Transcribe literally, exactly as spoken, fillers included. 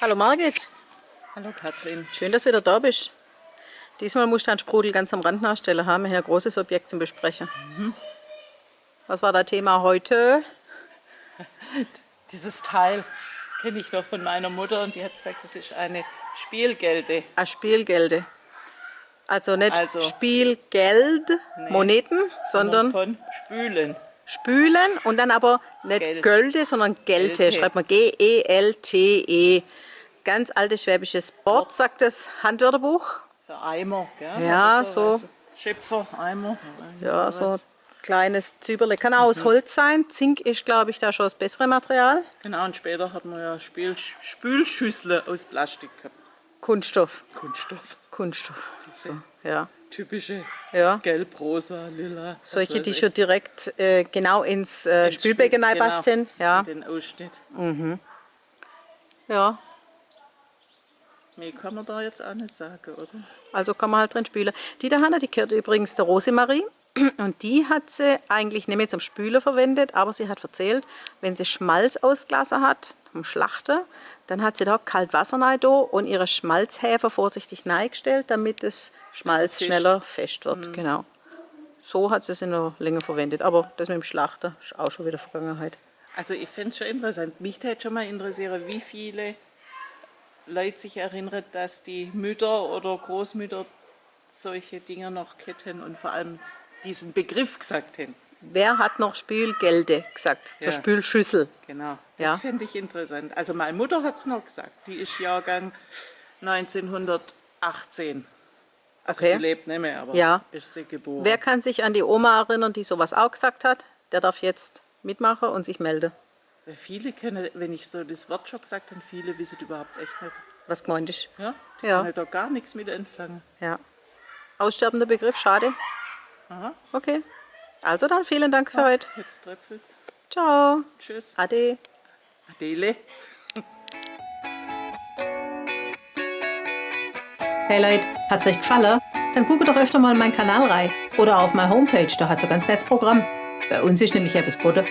Hallo Margit. Hallo Katrin. Schön, dass du wieder da bist. Diesmal musst du den Sprudel ganz am Rand nachstellen, ha? Wir haben ein großes Objekt zum Besprechen. Was war das Thema heute? Dieses Teil kenne ich noch von meiner Mutter und die hat gesagt, das ist eine Spielgelde. Ah, Spielgelde. Also nicht Also- Spielgeld, Nee. Moneten, sondern Von Spülen. Spülen und dann aber nicht Geld. Gelde, sondern Gelte. Gelte. Schreibt man G E L T E. Ganz altes schwäbisches Wort, sagt das Handwörterbuch. Für Eimer, gell? Ja, Oder so. Weißt du? Schöpfer, Eimer. Irgendwie Ja, so sowas. Kleines Züberle. Kann auch aus Holz sein. Zink ist, glaube ich, da schon das bessere Material. Genau, und später hat man ja Spiel, Spülschüssel aus Plastik gehabt. Kunststoff. Kunststoff. Kunststoff. So, ja. Typische Ja. Gelb, rosa, lila. was Solche, weiß die ich. Schon direkt äh, genau ins äh, Ins Spülbecken Spül- reinpasst genau, hin. Ja. In den Ausschnitt. Ja. Mehr kann man da jetzt auch nicht sagen, oder? Also kann man halt drin spülen. Die da hinten, die gehört übrigens der Rosemarie. Und die hat sie eigentlich nicht mehr zum Spülen verwendet, aber sie hat erzählt, wenn sie Schmalz ausgelassen hat vom Schlachter, dann hat sie da kalt Wasser rein da und ihre Schmalzhefe vorsichtig reingestellt, damit das Schmalz Fest. Schneller fest wird. Genau. So hat sie sie noch länger verwendet, aber das mit dem Schlachter ist auch schon wieder Vergangenheit. Also ich fände es schon interessant. Mich täte schon mal interessieren, wie viele Leute sich erinnern, dass die Mütter oder Großmütter solche Dinge noch gehabt haben und vor allem diesen Begriff gesagt haben. Wer hat noch Spülgelde gesagt zur Ja. Spülschüssel? Genau. Ja. Das fände ich interessant. Also meine Mutter hat es noch gesagt. Die ist Jahrgang neunzehnhundertachtzehn. Also Okay. Die lebt nicht mehr, aber Ja. ist sie geboren. Wer kann sich an die Oma erinnern, die sowas auch gesagt hat? Der darf jetzt mitmachen und sich melden. Weil viele können, wenn ich so das Wort schon gesagt habe, viele wissen überhaupt echt nicht. Was gemeint ist? Ja? Die Ja. können da gar nichts mit anfangen. Ja. Aussterbender Begriff, schade. Aha. Okay. Also dann vielen Dank für heute. Jetzt tröpfelt es. Ciao. Tschüss. Ade. Adele. Hey Leute, hat es euch gefallen? Dann guckt doch öfter mal in meinen Kanal rein oder auf meine Homepage, da hat es ein ganz nettes Programm. Bei uns ist nämlich etwas geboten.